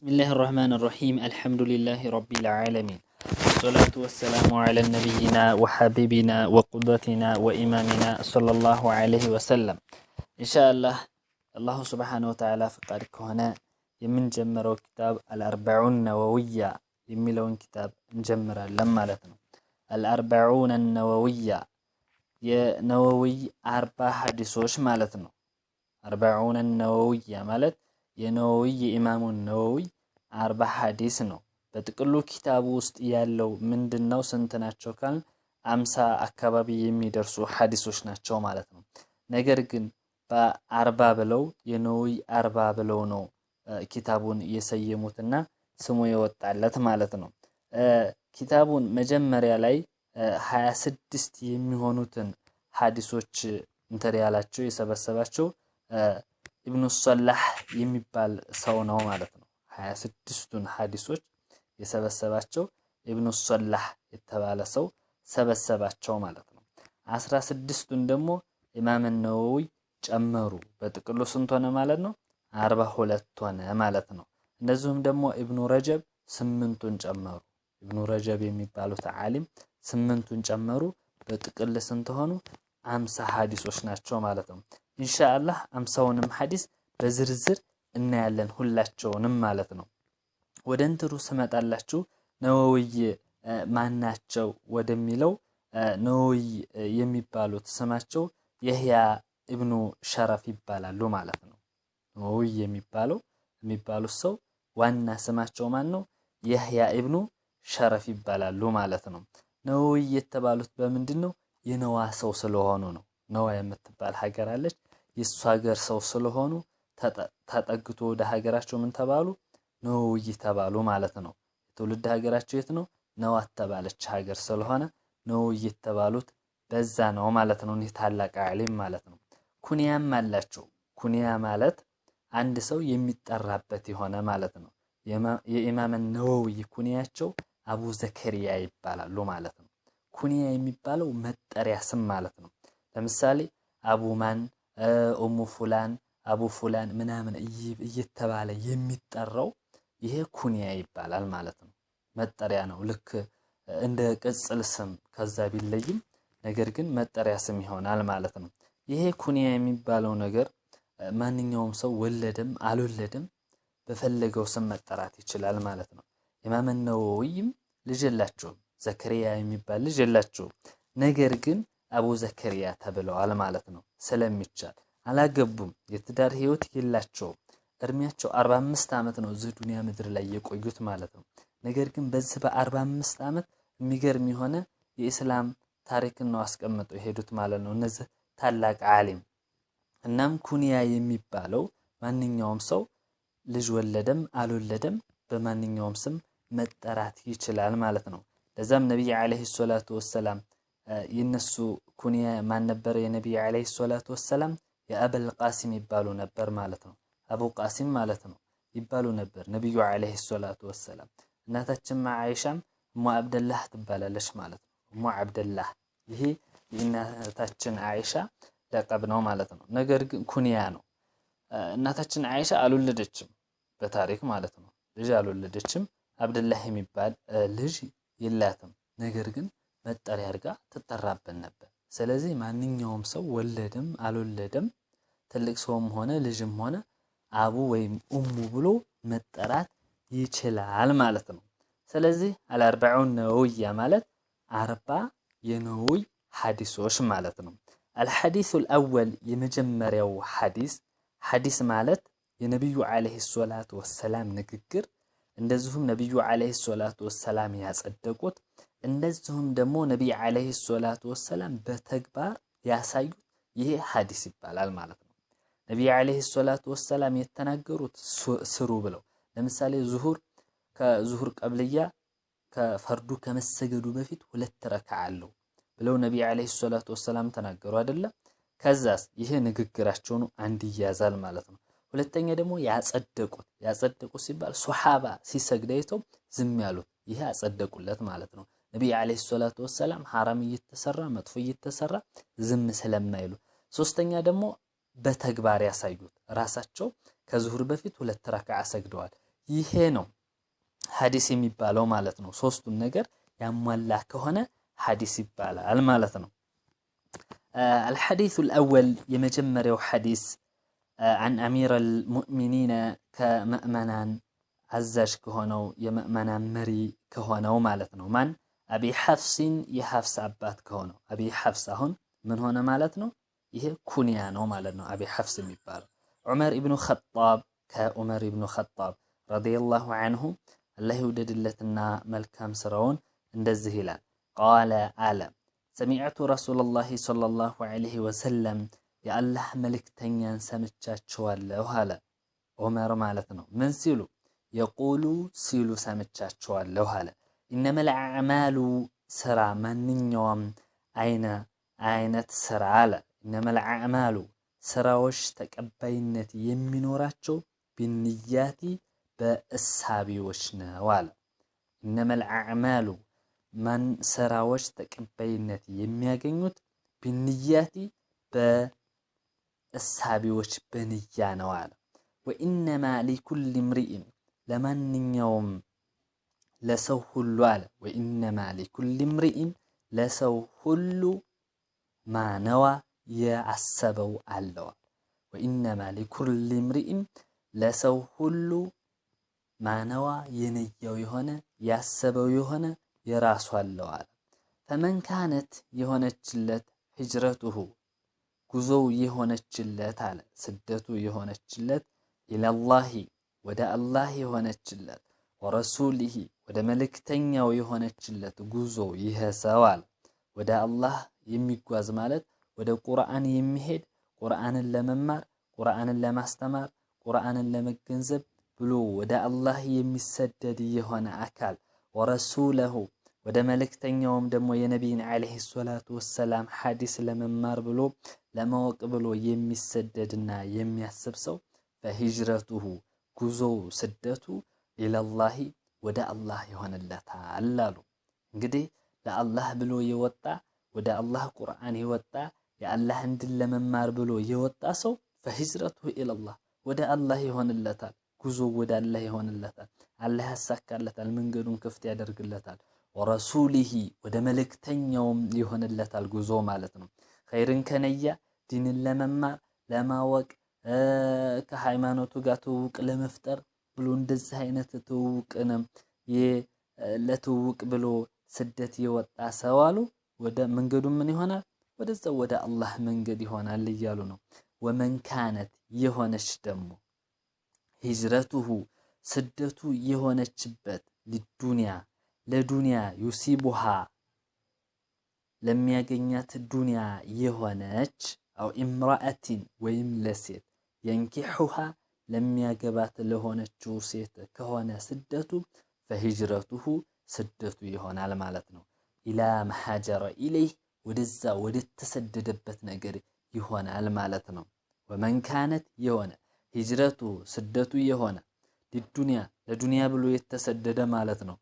بسم الله الرحمن الرحيم الحمد لله رب العالمين والصلاة والسلام على نبينا وحبيبنا وقدوتنا وإمامنا صلى الله عليه وسلم። ኢንሻአላህ አላሁ ስብሓነ ወተዓላ ፍቃድ ከሆነ የምንጀምረው ኪታብ አልአርበዑን ነወውያ የሚለውን ኪታብ እንጀምራለን ማለት ነው። አልአርበዑን ነወውያ የነወውይ 40 ሐዲሶች ማለት ነው። አርበዑን ነወውያ ማለት የነወውይ የኢማሙን ነወውይ 40 ሐዲስ ነው። በጥቅሉ ኪታቡ ውስጥ ያለው ምንድነው? ስንት ናቸው ካልን 50 አካባቢ የሚደርሱ ሐዲሶች ናቸው ማለት ነው። ነገር ግን በ40 ብለው የነወውይ 40 ብለው ነው ኪታቡን የሰየሙትና ስሙ የወጣለት ማለት ነው። ኪታቡን መጀመሪያ ላይ 26 የሚሆኑትን ሐዲሶች እንትን ያላቸው የሰበሰባቸው ኢብኑ ሰላህ የሚባል ሰው ነው ማለት ነው። 26ቱን ሐዲሶች የሰበሰባቸው ኢብኑ ሰላህ የተባለ ሰው ሰበሰባቸው ማለት ነው። 16ቱን ደግሞ ኢማም ነወዊ ጨመሩ። በጥቅሉ ስንት ሆነ ማለት ነው? 42 ሆነ ማለት ነው። እንደዚሁም ደግሞ ኢብኑ ረጀብ 8ቱን ጨመሩ። ኢብኑ ረጀብ የሚባሉት ዓሊም 8ቱን ጨመሩ። በጥቅል ስንት ሆኑ? 50 ሐዲሶች ናቸው ማለት ነው። ኢንሻአላህ 50ውንም ሐዲስ በዝርዝር እናያለን ሁላቸውንም ማለት ነው። ወደ እንትሩ ስመጣላችሁ ነወውይ ማናቸው ወደሚለው ነወውይ የሚባሉት ስማቸው የህያ ኢብኑ ሸረፍ ይባላሉ ማለት ነው። ነወውይ የሚባሉት ሰው ዋና ስማቸው ማን ነው? የህያ ኢብኑ ሸረፍ ይባላሉ ማለት ነው። ነወውይ የተባሉት በምንድን ነው? የነዋ ሰው ስለሆኑ ነው። ነዋ የምትባል ሀገር አለች። የሷ ሀገር ሰው ስለሆኑ ተጠግቶ ወደ ሀገራቸው ምን ተባሉ? ነወውይ ተባሉ ማለት ነው። የትውልድ ሀገራቸው የት ነው? ነዋ ተባለች ሀገር ስለሆነ ነወውይ የተባሉት በዛ ነው ማለት ነው። እኒህ ታላቅ ዓሊም ማለት ነው። ኩንያም አላቸው። ኩንያ ማለት አንድ ሰው የሚጠራበት የሆነ ማለት ነው። የኢማም ነወውይ ኩንያቸው አቡ ዘከሪያ ይባላሉ ማለት ነው። ኩንያ የሚባለው መጠሪያ ስም ማለት ነው። ለምሳሌ አቡ ማን፣ ኡሙ ፉላን፣ አቡ ፉላን ምናምን እየተባለ የሚጠራው ይሄ ኩንያ ይባላል ማለት ነው። መጠሪያ ነው። ልክ እንደ ቅጽል ስም ከዛ ቢለይም ነገር ግን መጠሪያ ስም ይሆናል ማለት ነው። ይሄ ኩንያ የሚባለው ነገር ማንኛውም ሰው ወለደም አልወለደም በፈለገው ስም መጠራት ይችላል ማለት ነው። ኢማም ነወዊም ልጅ የላቸውም፣ ዘከሪያ የሚባል ልጅ የላቸውም። ነገር ግን አቡ ዘከሪያ ተብለዋል ማለት ነው። ስለሚቻል አላገቡም፣ የትዳር ህይወት የላቸውም። እድሜያቸው 45 ዓመት ነው እዚህ ዱንያ ምድር ላይ የቆዩት ማለት ነው። ነገር ግን በዚህ በ45 ዓመት የሚገርም የሆነ የኢስላም ታሪክን ነው አስቀምጠው የሄዱት ማለት ነው እነዚህ ታላቅ ዓሊም። እናም ኩንያ የሚባለው ማንኛውም ሰው ልጅ ወለደም አልወለደም በማንኛውም ስም መጠራት ይችላል ማለት ነው። ለዛም ነብይ አለይሂ ሰላቱ ወሰላም የነሱ ኩንያ ማን ነበር? የነብይ አለይሂ ሰላቱ ወሰላም የአበል ቃሲም ይባሉ ነበር ማለት ነው። አቡ ቃሲም ማለት ነው ይባሉ ነበር ነብዩ አለይሂ ሰላቱ ወሰላም። እናታችን አይሻም እሙ አብደላህ ትባላለች ማለት ነው። እሙ አብደላህ ይሄ የእናታችን አይሻ ለቀብ ነው ማለት ነው። ነገር ግን ኩንያ ነው። እናታችን አይሻ አልወለደችም በታሪክ ማለት ነው። ልጅ አልወለደችም። አብደላህ የሚባል ልጅ የላትም። ነገር ግን መጠሪያ አድርጋ ትጠራበት ነበር። ስለዚህ ማንኛውም ሰው ወለደም አልወለደም ትልቅ ሰውም ሆነ ልጅም ሆነ አቡ ወይም ኡሙ ብሎ መጠራት ይችላል ማለት ነው። ስለዚህ አልአርበዑን ነወውያ ማለት 40 የነወውይ ሐዲሶች ማለት ነው። አልሐዲሱል አወል የመጀመሪያው ሐዲስ፣ ሐዲስ ማለት የነብዩ አለይሂ ሰላቱ ወሰላም ንግግር፣ እንደዚሁም ነብዩ አለይሂ ሰላቱ ወሰላም ያጸደቁት፣ እንደዚሁም ደግሞ ነብይ አለይሂ ሰላቱ ወሰላም በተግባር ያሳዩት ይሄ ሐዲስ ይባላል ማለት ነው። ነብይ አለይሂ ሰላቱ ወሰላም የተናገሩት ስሩ ብለው፣ ለምሳሌ ዙሁር ከዙሁር ቀብልያ ከፈርዱ ከመሰገዱ በፊት 2 ረካዓ አለው ብለው ነብይ አለይሂ ሰላቱ ወሰላም ተናገሩ አይደለ? ከዛስ ይሄ ንግግራቸው ነው፣ አንድ ይያዛል ማለት ነው። ሁለተኛ ደግሞ ያጸደቁት፣ ያጸደቁት ሲባል ሱሐባ ሲሰግድ አይተው ዝም ያሉት ይሄ አጸደቁለት ማለት ነው። ነብይ አለይሂ ሰላቱ ወሰላም ሐራም እየተሰራ መጥፎ እየተሰራ ዝም ስለማይሉ። ሶስተኛ ደግሞ በተግባር ያሳዩት ራሳቸው ከዙሁር በፊት 2 ረካዓ ሰግደዋል። ይሄ ነው ሐዲስ የሚባለው ማለት ነው። ሶስቱን ነገር ያሟላ ከሆነ ሐዲስ ይባላል ማለት ነው። الحديث الأول የመጀመሪያው ሐዲስ عن أمير المؤمنين ከምእመናን አዛዥ ከሆነው የምእመናን መሪ ከሆነው ማለት ነው። ማን? አቢ ሐፍሲን የሐፍስ አባት ከሆነው አቢ ሐፍስ። አሁን ምን ሆነ ማለት ነው? ይሄ ኩንያ ነው ማለት ነው። አቢ ሐፍስ የሚባለው ዑመር ኢብኑ ኸጣብ፣ ከዑመር ኢብኑ ኸጣብ رضي الله عنه አላህ ይውደድለትና መልካም ስራውን እንደዚህ ይላል። قال አለ سمعت رسول الله صلى الله عليه وسلم የአላህ መልእክተኛን ሰምቻቸዋለሁ አለ ዑመር ማለት ነው። ምን ሲሉ? يقول ሲሉ ሰምቻቸዋለሁ አለ። إنما الأعمال ስራ ማንኛውም አይነት ስራ አለ። إنما الأعمال ስራዎች ተቀባይነት የሚኖራቸው بالنيات በእሳቢዎች ነው አለ። إنما الأعمال ማን ስራዎች ተቀባይነት የሚያገኙት بالنيات በእሳቢዎች በንያ ነው አለ። وإنما لكل امرئ ለማንኛውም ለሰው ሁሉ አለ። وإنما لكل امرئ ለሰው ሁሉ ما نوى የአሰበው አለዋል። وإنما لكل امرئ ለሰው ሁሉ ما نوى የነያው የሆነ ያሰበው የሆነ የራሱ አለዋል። فمن كانت የሆነችለት هجرته ጉዞው የሆነችለት አለ ስደቱ የሆነችለት إلى الله ወደ አላህ የሆነችለት ورسوله ወደ መልእክተኛው የሆነችለት ጉዞ ይሄ ሰው አለ። ወደ አላህ የሚጓዝ ማለት ወደ ቁርአን የሚሄድ ቁርአንን ለመማር፣ ቁርአንን ለማስተማር፣ ቁርአንን ለመገንዘብ ብሎ ወደ አላህ የሚሰደድ የሆነ አካል ورسوله ወደ መልእክተኛውም ደግሞ የነቢይን عليه الصلاة والسلام ሐዲስ ለመማር ብሎ ለማወቅ ብሎ የሚሰደድና የሚያስብ ሰው فهجرته ጉዞው ስደቱ إلى الله ወደ አላህ ይሆንለታል አሉ። እንግዲህ ለአላህ ብሎ የወጣ ወደ አላህ ቁርአን የወጣ የአላህን ድን ለመማር ብሎ የወጣ ሰው فهجرته إلى الله ወደ አላህ ይሆንለታል። ጉዞው ወደ አላህ ይሆንለታል። አላህ ያሳካለታል፣ መንገዱን ክፍት ያደርግለታል። ورسوله ወደ መልእክተኛውም ይሆንለታል ጉዞ ማለት ነው። ኸይርን ከነያ ዲንን ለመማር ለማወቅ ከሃይማኖቱ ጋር ትውውቅ ለመፍጠር ብሎ እንደዚህ አይነት ትውውቅንም ለትውውቅ ብሎ ስደት የወጣ ሰው አሉ ወደ መንገዱ ምን ይሆናል? ወደዛው ወደ አላህ መንገድ ይሆናል እያሉ ነው። ومن كانت የሆነች ደግሞ هجرته ስደቱ የሆነችበት لدنيا ለዱንያ يصيبها ለሚያገኛት ዱንያ የሆነች أو امرأة ወይም ለሴት ينكحها ለሚያገባት ለሆነችው ሴት ከሆነ ስደቱ فهجرته ስደቱ ይሆናል ማለት ነው። إلى ما هاجر إليه ወደዛ ወደተሰደደበት ነገር ይሆናል ማለት ነው። ومن كانت የሆነ هجرته ስደቱ የሆነ لدنيا ለዱንያ ብሎ የተሰደደ ማለት ነው።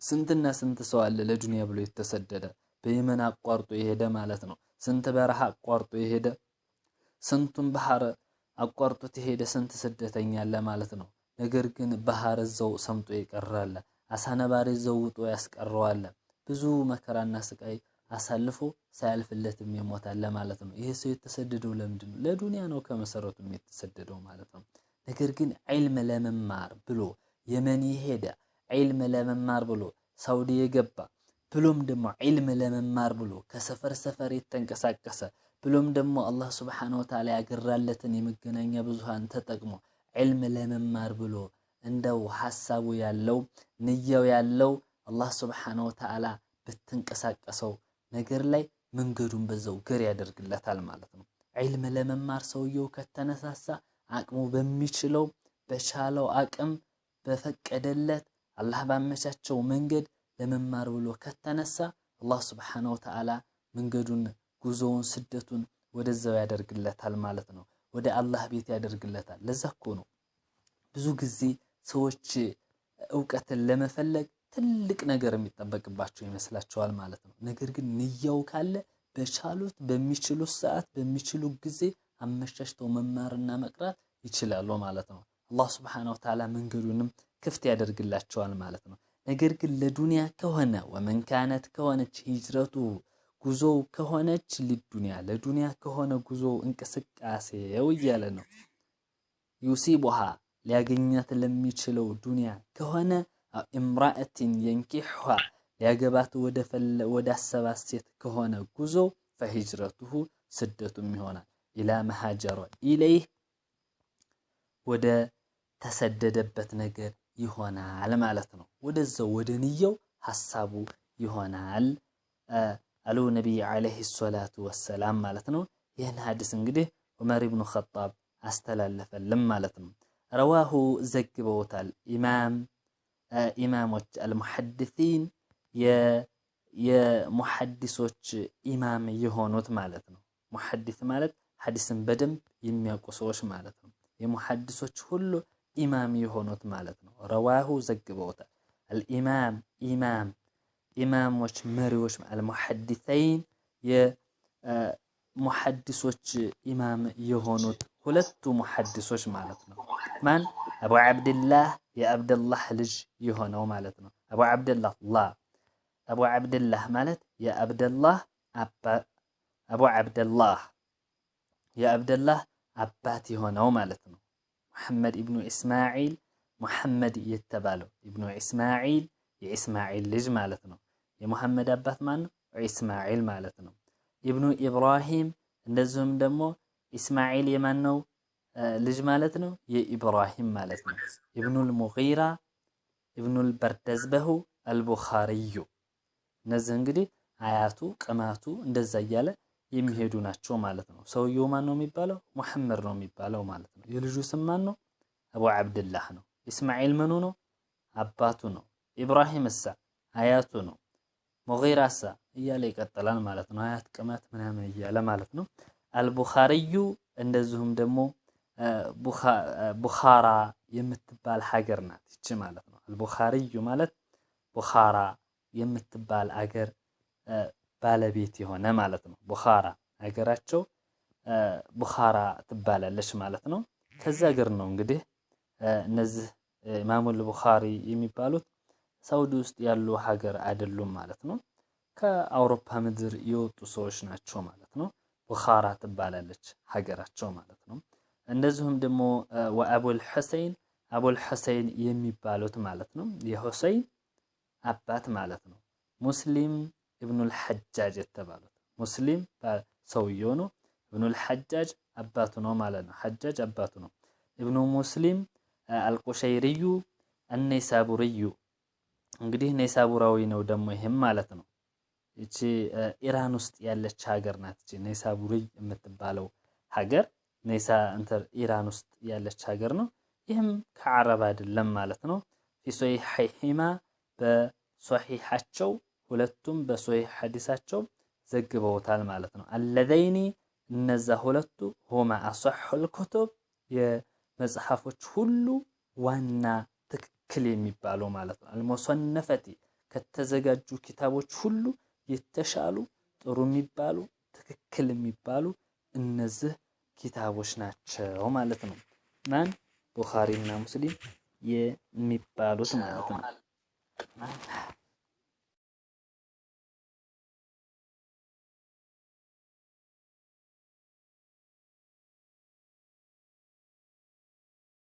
ስንትና ስንት ሰው አለ ለዱንያ ብሎ የተሰደደ በየመን አቋርጦ የሄደ ማለት ነው። ስንት በረሃ አቋርጦ የሄደ ስንቱን ባህር አቋርጦት የሄደ ስንት ስደተኛ አለ ማለት ነው። ነገር ግን ባህር እዛው ሰምጦ ይቀራል። አሳ ነባሪ እዛው ውጦ ያስቀረዋል። ብዙ መከራና ስቃይ አሳልፎ ሳያልፍለትም ይሞታል ማለት ነው። ይሄ ሰው የተሰደደው ለምንድን ነው? ለዱንያ ነው ከመሰረቱም የተሰደደው ማለት ነው። ነገር ግን ዒልም ለመማር ብሎ የመን የሄደ ዒልም ለመማር ብሎ ሳውዲ የገባ ብሎም ደግሞ ዒልም ለመማር ብሎ ከሰፈር ሰፈር የተንቀሳቀሰ ብሎም ደግሞ አላህ ሱብሓነሁ ወተዓላ ያገራለትን የመገናኛ ብዙሃን ተጠቅሞ ዒልም ለመማር ብሎ እንደው ሐሳቡ ያለው ንያው ያለው አላህ ሱብሓነሁ ወተዓላ በተንቀሳቀሰው ነገር ላይ መንገዱን በዛው ገር ያደርግለታል ማለት ነው። ዒልም ለመማር ሰውየው ከተነሳሳ አቅሙ በሚችለው በቻለው አቅም በፈቀደለት አላህ ባመቻቸው መንገድ ለመማር ብሎ ከተነሳ አላህ ሱብሓነሁ ወተዓላ መንገዱን ጉዞውን ስደቱን ወደዛው ያደርግለታል ማለት ነው። ወደ አላህ ቤት ያደርግለታል። ለዛ እኮ ነው ብዙ ጊዜ ሰዎች እውቀትን ለመፈለግ ትልቅ ነገር የሚጠበቅባቸው ይመስላቸዋል ማለት ነው። ነገር ግን ንያው ካለ በቻሉት በሚችሉት ሰዓት በሚችሉት ጊዜ አመቻችተው መማርና መቅራት ይችላሉ ማለት ነው። አላህ ሱብሓነሁ ወተዓላ መንገዱንም ክፍት ያደርግላቸዋል ማለት ነው። ነገር ግን ለዱንያ ከሆነ ወመን ካነት ከሆነች ሂጅረቱ ጉዞው ከሆነች للدنيا ለዱንያ ከሆነ ጉዞው እንቅስቃሴው እያለ ነው። يصيبها ሊያገኛት ለሚችለው ዱንያ ከሆነ امرأة ينكحها ሊያገባት ወዳሰባት ሴት ከሆነ ጉዞ فهجرته ስደቱም ይሆናል إلى ما هاجر إليه ወደ ተሰደደበት ነገር ይሆናል ማለት ነው። ወደዛው ወደ ንየው ሐሳቡ ይሆናል አሉ ነቢይ عليه الصلاة والسلام ማለት ነው። ይህን ሐዲስ እንግዲህ ዑመር ኢብኑ ኸጣብ አስተላለፈልን ማለት ነው። رواه ዘግበውታል ኢማሞች المحدثين የሙሐዲሶች ኢማም የሆኑት ማለት ነው። ሙሐዲስ ማለት ሐዲስን በደንብ የሚያውቁ ሰዎች ማለት ነው። የሙሐዲሶች ሁሉ ኢማም የሆኑት ማለት ነው። رواه ዘግበውታል። الإمام ኢማም ኢማሞች መሪዎች المحدثين የሙሐዲሶች ኢማም የሆኑት ሁለቱ ሙሐዲሶች ማለት ነው። ማን? አቡ ዓብድላህ የአብደላህ ልጅ የሆነው ማለት ነው። አቡ ዓብድላህ አቡ ዓብድላህ ማለት የአብደላህ አቡ ዓብደላህ የአብደላህ አባት የሆነው ማለት ነው። ሙሐመድ ኢብኑ ኢስማዒል ሙሐመድ የተባለው ኢብኑ ኢስማዒል የኢስማዒል ልጅ ማለት ነው። የሙሐመድ አባት ማን ነው? ኢስማዒል ማለት ነው። ኢብኑ ኢብራሂም እንደዚሁም ደግሞ ኢስማዒል የማን ነው ልጅ ማለት ነው? የኢብራሂም ማለት ነው። ኢብኑል ሙጊራ ኢብኑል በርደዝበሁ አልቡኻሪዩ እነዚህ እንግዲህ አያቱ ቅማቱ እንደዛ እያለ የሚሄዱ ናቸው ማለት ነው። ሰውየው ማን ነው የሚባለው? ሙሐመድ ነው የሚባለው ማለት ነው። የልጁ ስም ማን ነው? አቡ ዓብድላህ ነው። ኢስማዒል ምኑ ነው? አባቱ ነው። ኢብራሂም እሳ አያቱ ነው። ሙጊራ እሳ እያለ ይቀጥላል ማለት ነው። አያት ቅማት ምናምን እያለ ማለት ነው። አልቡኻሪዩ እንደዚሁም ደግሞ ቡኻራ የምትባል ሀገር ናት ይቺ ማለት ነው። አልቡኻሪዩ ማለት ቡኻራ የምትባል አገር ባለቤት የሆነ ማለት ነው። ቡኻራ ሀገራቸው ቡኻራ ትባላለች ማለት ነው። ከዛ ሀገር ነው እንግዲህ እነዚህ ኢማሙል ቡኻሪ የሚባሉት ሳውዲ ውስጥ ያሉ ሀገር አይደሉም ማለት ነው። ከአውሮፓ ምድር የወጡ ሰዎች ናቸው ማለት ነው። ቡኻራ ትባላለች ሀገራቸው ማለት ነው። እንደዚሁም ደግሞ ወአቡል ሑሰይን አቡል ሑሰይን የሚባሉት ማለት ነው። የሁሰይን አባት ማለት ነው። ሙስሊም ኢብኑል ሐጃጅ የተባሉት ሙስሊም ሰውየው ነው። ኢብኑል ሐጃጅ አባቱ ነው ማለት ነው። ሐጃጅ አባቱ ነው። ኢብኑ ሙስሊም አልቁሸይሪዩ አነይሳቡሪዩ እንግዲህ ነይሳቡራዊ ነው ደግሞ ይሄም ማለት ነው። እቺ ኢራን ውስጥ ያለች ሀገር ናት። እቺ ነይሳቡሪ የምትባለው ሀገር ነይሳ እንተር ኢራን ውስጥ ያለች ሀገር ነው። ይህም ከዓረብ አይደለም ማለት ነው። في صحيحيهما በሶሒሓቸው ሁለቱም በሶሒሕ ሐዲሳቸው ዘግበውታል ማለት ነው። اللذين እነዛ ሁለቱ هما أصح الكتب የመጽሐፎች ሁሉ ዋና ትክክል የሚባሉ ማለት ነው። المصنفة ከተዘጋጁ ኪታቦች ሁሉ የተሻሉ ጥሩ የሚባሉ ትክክል የሚባሉ እነዚህ ኪታቦች ናቸው ማለት ነው። ማን? ቡኻሪና ሙስሊም የሚባሉት ማለት ነው።